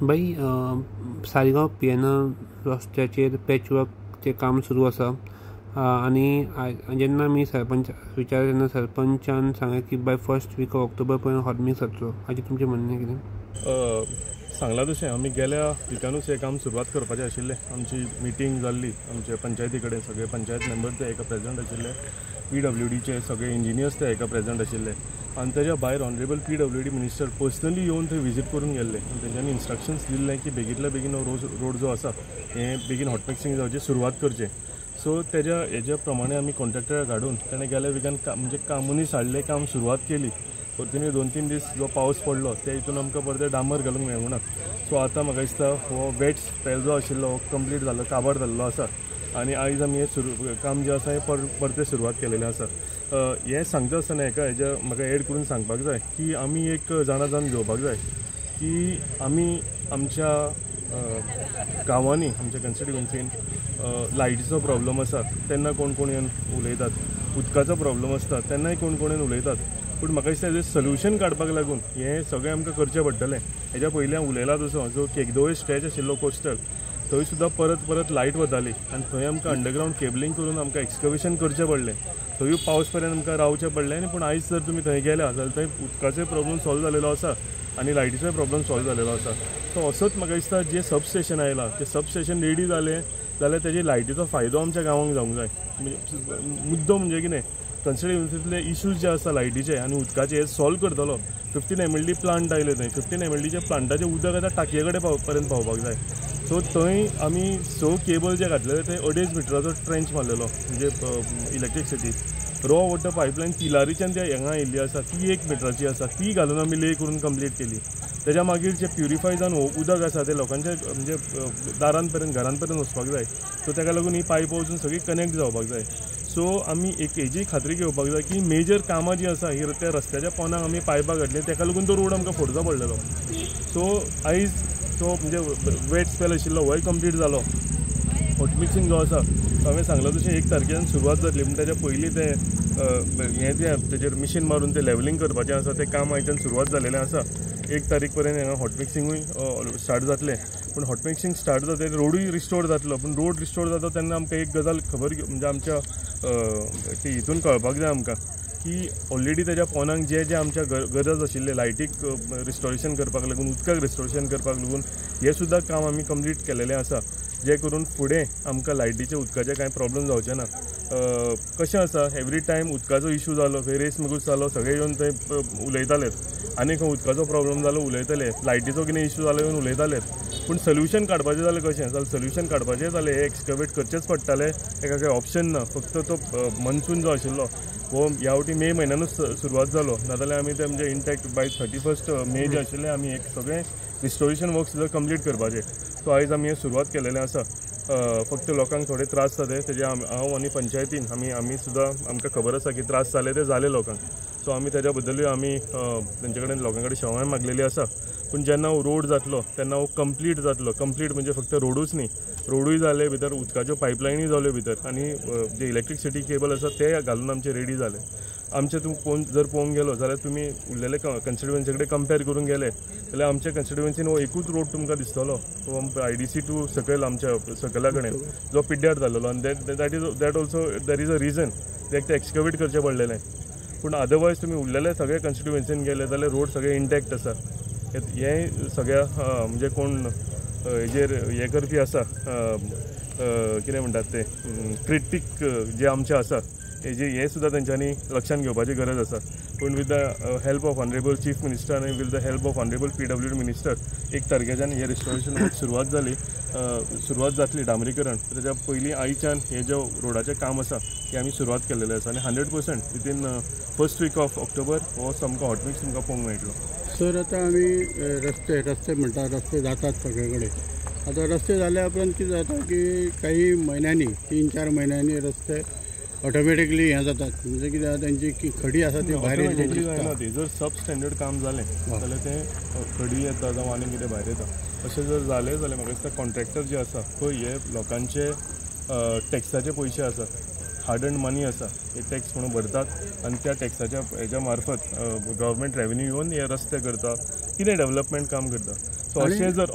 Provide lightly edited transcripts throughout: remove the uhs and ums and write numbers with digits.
बाई, सारीगांव पियेना रस्त्याचेर पॅचवर्कचें काम सुरू आसा आनी जेन्ना आमी सरपंच विचारलें तेन्ना सरपंचान सांगलें की by first week of October पर्यंत हॉटमिक्स जातलो. हाचेर तुमचें म्हणणें कितें? सांगलां तशें आमी गेल्या विकानूच हें काम सुरवात करपाचें आशिल्लें. आमची मिटींग जाल्ली आमच्या पंचायती कडेन, सगळे पंचायत मेंबर ते एका प्रेजंट आशिल्ले, PWDचे सगळे इंजिनियर्स ते एका प्रेजंट आशिल्ले आनी तेज्या भायर honourable PWD minister personally येवन थंय विजीट करून गेल्ले आनी तेंच्यांनी इन्स्ट्रक्शन्स दिल्ले की बेगींतल्या बेगीन हो रोड जो आसा हें बेगीन हॉटमिक्सिंग जावचें सुरवात करचें. सो तेज्या हेज्या प्रमाणे आमी कॉन्ट्रॅक्टराक हाडून तेणें गेल्या विकान म्हणजे मनीस हाडले, काम सुरवात केली. परतून 2-3 दीस जो पावस पडलो त्या हितून आमकां परतें डांबर घालूंक मेळूंक ना. सो आतां म्हाका दिसता हो वेट स्पेल जो आशिल्लो हो कंप्लीट जाल्लो, काबार जाल्लो आसा आनी आयज आमी हें काम जें आसा हें परतें सुरवात केलेलें आसा. हें सांगता आसतना हेका हेज्या म्हाका एड करून सांगपाक जाय की आमी एक जाणा जावन घेवपाक जाय की आमी आमच्या गांवांनी, आमच्या कॉन्स्टिट्युएन्सीन लायटीचो प्रॉब्लम आसा तेन्ना कोण कोण येवन उलयतात, उदकाचो प्रॉब्लम आसता तेन्नाय कोण कोण येवन उलयतात. पूण म्हाका दिसता हेजें सोल्युशन काडपाक लागून हें सगळें आमकां करचें पडटलें. हेज्या पयलीं हांव उलयलां तसो जो केगदोळे स्ट्रेच आशिल्लो कोस्टल, थंय सुद्दां परत परत लायट वताली आनी थंय आमकां अंडरग्रावंड केबलिंग करून आमकां एक्सकवेशन करचें पडलें. थंय पावस पर्यंत आमकां रावचें पडलें. आनी पूण आयज जर तुमी थंय गेल्या जाल्यार थंय उदकाचोय प्रॉब्लम सॉल्व जालेलो आसा आनी लायटीचोय प्रॉब्लम सॉल्व जालेलो आसा. सो असोच म्हाका दिसता जें सब स्टेशन आयलां तें सब स्टेशन रेडी जालें जाल्यार तेजे लायटीचो फायदो आमच्या गांवांक जावंक जाय. मुद्दो म्हणजे कितें, कॉन्स्टिट्युएन्सींतले इश्यूज जे आसा लायटीचे आनी उदकाचे हे सॉल्व करतलो. 15 MLD plant आयले थंय, 15 MLDच्या प्लांटाचें उदक आतां टाकये कडेन पर्यंत पावपाक जाय. सो थंय आमी 6 केबल जे घातलेले ते 2.5 मिटराचो ट्रेंच मारलेलो, म्हणजे इलेक्ट्रिसिटी रॉ वॉटर पायपलायन तिलारीच्यान त्या हांगा आयिल्ली आसा ती 1 मिटराची आसा, ती घालून आमी ले करून कंप्लीट केली. तेज्या मागीर जे प्युरिफाय जावन उदक आसा तें लोकांच्या म्हणजे दारान पर्यंत, घरान पर्यंत वचपाक जाय. सो तेका लागून ही पायप वचून सगळी कनेक्ट जावपाक जाय. सो आमी एक हेजी खात्री घेवपाक जाय की मेजर कामां जीं आसा ही त्या रस्त्याच्या पोंदाक आमी पायपां घातली, तेका लागून तो रोड आमकां फोडचो पडलेलो. सो आयज तो म्हणजे वेट स्पेल आशिल्लो होय कंप्लीट जालो. हॉटमिक्सिंग जो आसा हांवें सांगलां तशें 1 तारखेच्यान सुरवात जातली, पूण तेज्या पयलीं तें हें जें तेजेर मिशीन मारून तें लेवलिंग करपाचें आसा तें काम आयच्यान सुरवात जालेलें आसा. 1 तारीख पर्यंत हांगा हॉटमिक्सिंगूय स्टार्ट जातलें. पूण हॉटमिक्सिंग स्टार्ट जातलें रोडूय रिस्टोर जातलो. पूण रोड रिस्टोर जाता तेन्ना आमकां एक गजाल खबर म्हणजे आमच्या ती हितून कळपाक जाय आमकां की ऑलरेडी तेज्या पोंदाक जे जे आमच्या गरज आशिल्ले लायटीक रिस्टोरेशन करपाक लागून, उदकाक रिस्टोरेशन करपाक लागून हें सुद्दां काम आमी कंप्लीट केलेलें आसा, जें करून फुडें आमकां लायटीचे उदकाचे कांय प्रॉब्लम जावचें ना. कशें आसा एवरी टायम उदकाचो इशू जालो, खंय रेस मगूस जालो सगळे येवन थंय उलयताले, आनी खंय उदकाचो प्रॉब्लम जालो उलयताले, लायटीचो कितें इशू जालो येवन उलयताले. पूण सोल्युशन काडपाचें जाल्यार कशें जाल्यार सोल्युशन काडपाचें जाल्यार हें एक्सकवेट करचेंच पडटालें, तेका कांय ऑप्शन ना. फक्त तो मनसून जो आशिल्लो हो ह्या फावटी मे म्हयन्यानूच सुरवात जालो, नाजाल्यार आमी ते म्हणजे इंटॅक्ट बाय 31 मे जे आशिल्ले आमी एक सगळें रिस्टोरेशन वर्क सुद्दां कंप्लीट करपाचें. सो आयज आमी हें सुरवात केलेलें आसा. फक्त लोकांक थोडे त्रास जाले तेजे हांव आनी पंचायतीन आमी सुद्दां आमकां खबर आसा की त्रास जाले ते जाले लोकांक. सो आमी तेज्या बद्दलूय आमी तेंचे कडेन लोकां कडेन क्षमाय मागलेली आसा. पूण जेन्ना हो रोड जातलो तेन्ना हो कंप्लीट जातलो. कंप्लीट म्हणजे फक्त रोडूच न्ही, रोडूय जाले भितर, उदकाच्यो पायपलायनूय जाल्यो भितर आनी जे इलेक्ट्रिसिटी केबल आसा ते घालून आमचे रेडी जाले. आमचे तूं कोण जर पळोवंक गेलो जाल्यार तुमी उरलेले कॉन्स्टिट्युएन्सी कडेन कंपेर करून गेले जाल्यार आमच्या कॉन्स्टिट्युएन्सीन हो एकूच रोड तुमकां दिसतलो, तो IDC टू सकयल आमच्या सकयला कडेन जो पिड्ड्यार जाल्लो आनी that also there is a reason तेका ते एक्सकवेट करचें पडलेलें. पूण अदरवायज तुमी उरलेले सगळे कॉन्स्टिट्युएन्सीन गेले जाल्यार रोड सगळे इंटॅक्ट आसा. हें सगळ्या म्हणजे कोण हेजेर हें करपी आसा कितें म्हणटात ते क्रिटीक जे आमचे आसा हेजे हें सुद्दां तेंच्यांनी लक्षांत घेवपाची गरज आसा. पूण with the help of honourable chief minister आनी with the help of honourable PWD minister 1 तारखेच्यान हें रिस्टोरेशन वर्क सुरवात जाली, सुरवात जातली डांबरीकरण. तेज्या पयलीं आयच्यान हें जें रोडाचें काम आसा हें आमी सुरवात केलेलें आसा आनी 100% within first week of October हो सामको हॉटमिक्स तुमकां पळोवंक मेळटलो. सर आतां आमी रस्ते रस्ते म्हणटा, रस्ते जातात सगळे कडेन. आतां रस्ते जाल्या उपरांत कितें जाता की काही म्हयन्यांनी, 3-4 म्हयन्यांनी रस्ते ऑटोमॅटिकली हें जातात. म्हणजे कितें तेंची खडी आसा ती भायर येयल्ली जायना. ती जर सब स्टँडर्ड काम जालें जाल्यार तें खडी येता जावं आनी कितें भायर येता. अशें जर जालें जाल्यार म्हाका दिसता कॉन्ट्रॅक्टर जे आसा पळय हे लोकांचे टॅक्साचे पयशे आसा, हार्ड अर्न मनी आसा, हे टॅक्स म्हणून भरतात आनी त्या टॅक्साच्या हेज्या मार्फत गव्हर्मेंट रेवेन्यू येवन हे रस्ते करता, कितें डेव्हलपमेंट काम करता. सो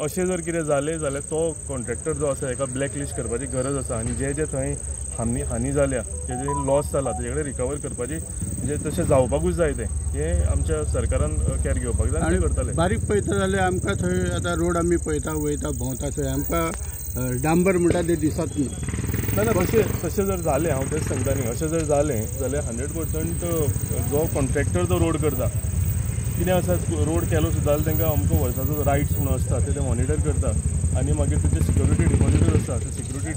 अशें जर कितें जालें जाल्यार तो कॉन्ट्रॅक्टर जो आसा हेका ब्लॅक लिस्ट करपाची गरज आसा आनी जे जे थंय हानी जाल्या, जे जे लॉस जाला तेजे कडेन रिकवर करपाची, म्हणजे तशें जावपाकूच जाय तें, हें आमच्या सरकारान कॅर घेवपाक जाय आनी करतले. बारीक पळयता जाल्यार आमकां थंय आतां रोड आमी पळयता वयता भोंवता थंय आमकां डांबर म्हणटा तें दिसत ना. ना तशें जर जालें, हांव तेंच सांगता न्ही, अशें जर जालें जाल्यार 100% जो कॉन्ट्रॅक्टर जो रोड करता, कितें आसा रोड केलो सुद्दां जाल्यार तांकां अमको वर्साचो रायट्स म्हणून आसता ते मॉनिटर करता आनी मागीर तेजे सिक्युरिटी डिपॉजिटूच आसता, ते सिक्युरिटी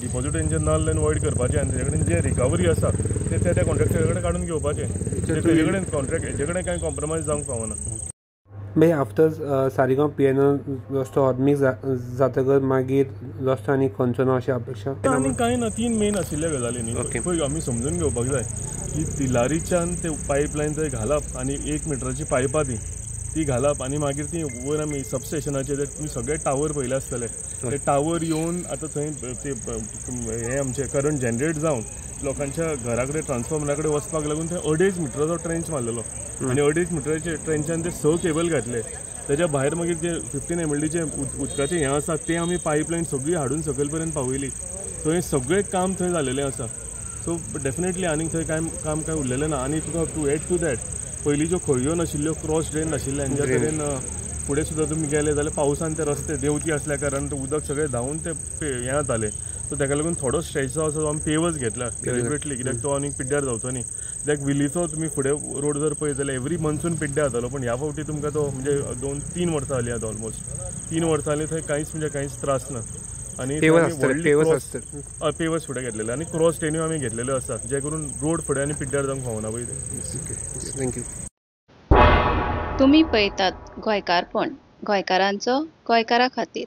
डिपॉजिट तेंचे नल एंड वॉयड करपाचें आनी तेजे कडेन जे रिकवरी आसा ते त्या कॉन्ट्रॅक्टरा कडेन काडून घेवपाचें. तेजे कडेन कॉन्ट्रॅक्ट हेजे कडेन कांय कॉम्प्रोमायज जावंक फावना. मागीर आफ्टर सारीगांव पिएनओ रस्तो हॉटमिक्स जातकच मागीर रस्तो आनी खंयचो ना अशी अपेक्षा आनी कांय ना. तीन मेन आशिल्ल्या गजाली न्ही, पळय आमी समजून घेवपाक जाय की तिलारीच्यान ते पायपलायन थंय घालप आनी 1 मिटराची पायपां ती घालप आनी मागीर ती वयर आमी सबस्टेशनाचेर तुमी सगळे टावर पळयले आसतले, ते टावर येवन आतां थंय ते हे आमचे करंट जनरेट जावन लोकांच्या घरा कडेन ट्रान्सफॉर्मरा कडेन वचपाक लागून थंय 2.5 मिटराचो ट्रेंच मारलेलो आनी 2.5 मिटराचे ट्रेंचान ते 6 केबल घातले. तेज्या भायर मागीर जे 15 MLDचे उदकाचें हें आसा तें आमी पायपलायन सगळी हाडून सकयल पर्यंत पावयली. सो हें सगळें काम थंय जालेलें आसा. सो डेफिनेटली आनीक थंय कांय काम कांय उरलेलें ना. आनी तुका टू एड टू that पयलीं ज्यो खळयो नाशिल्ल्यो, क्रॉस ड्रेन नाशिल्ले, हांच्या कडेन फुडें सुद्दां तुमी गेले जाल्यार पावसान ते रस्ते देंवती आसल्या कारणान ते उदक सगळें धांवून ते हें जातालें. सो ताका लागून थोडो स्ट्रेच जो आसा तो आमी पेवर्स घेतला डेलिबरेटली, कित्याक तो आनीक पिड्ड्यार जावचो न्ही. कित्याक विलीचो तुमी फुडें रोड जर पळयत जाल्यार एवरी मनसून पिड्ड्यार जातालो, पूण ह्या फावटी तुमकां तो म्हणजे 2-3 वर्सां जालीं आतां, ऑलमोस्ट 3 वर्सां जालीं थंय कांयच म्हणजे कांयच त्रास ना. आनी पेवर्स फुडें घेतलेले आनी क्रॉस ड्रेन्यू आमी घेतलेल्यो आसा, जे करून रोड फुडें आनी पिड्ड्यार जावंक फावना पळय. Thank you. तुमी पळयतात गोंयकारपण, गोंयकारांचो गोंयकारा खातीर.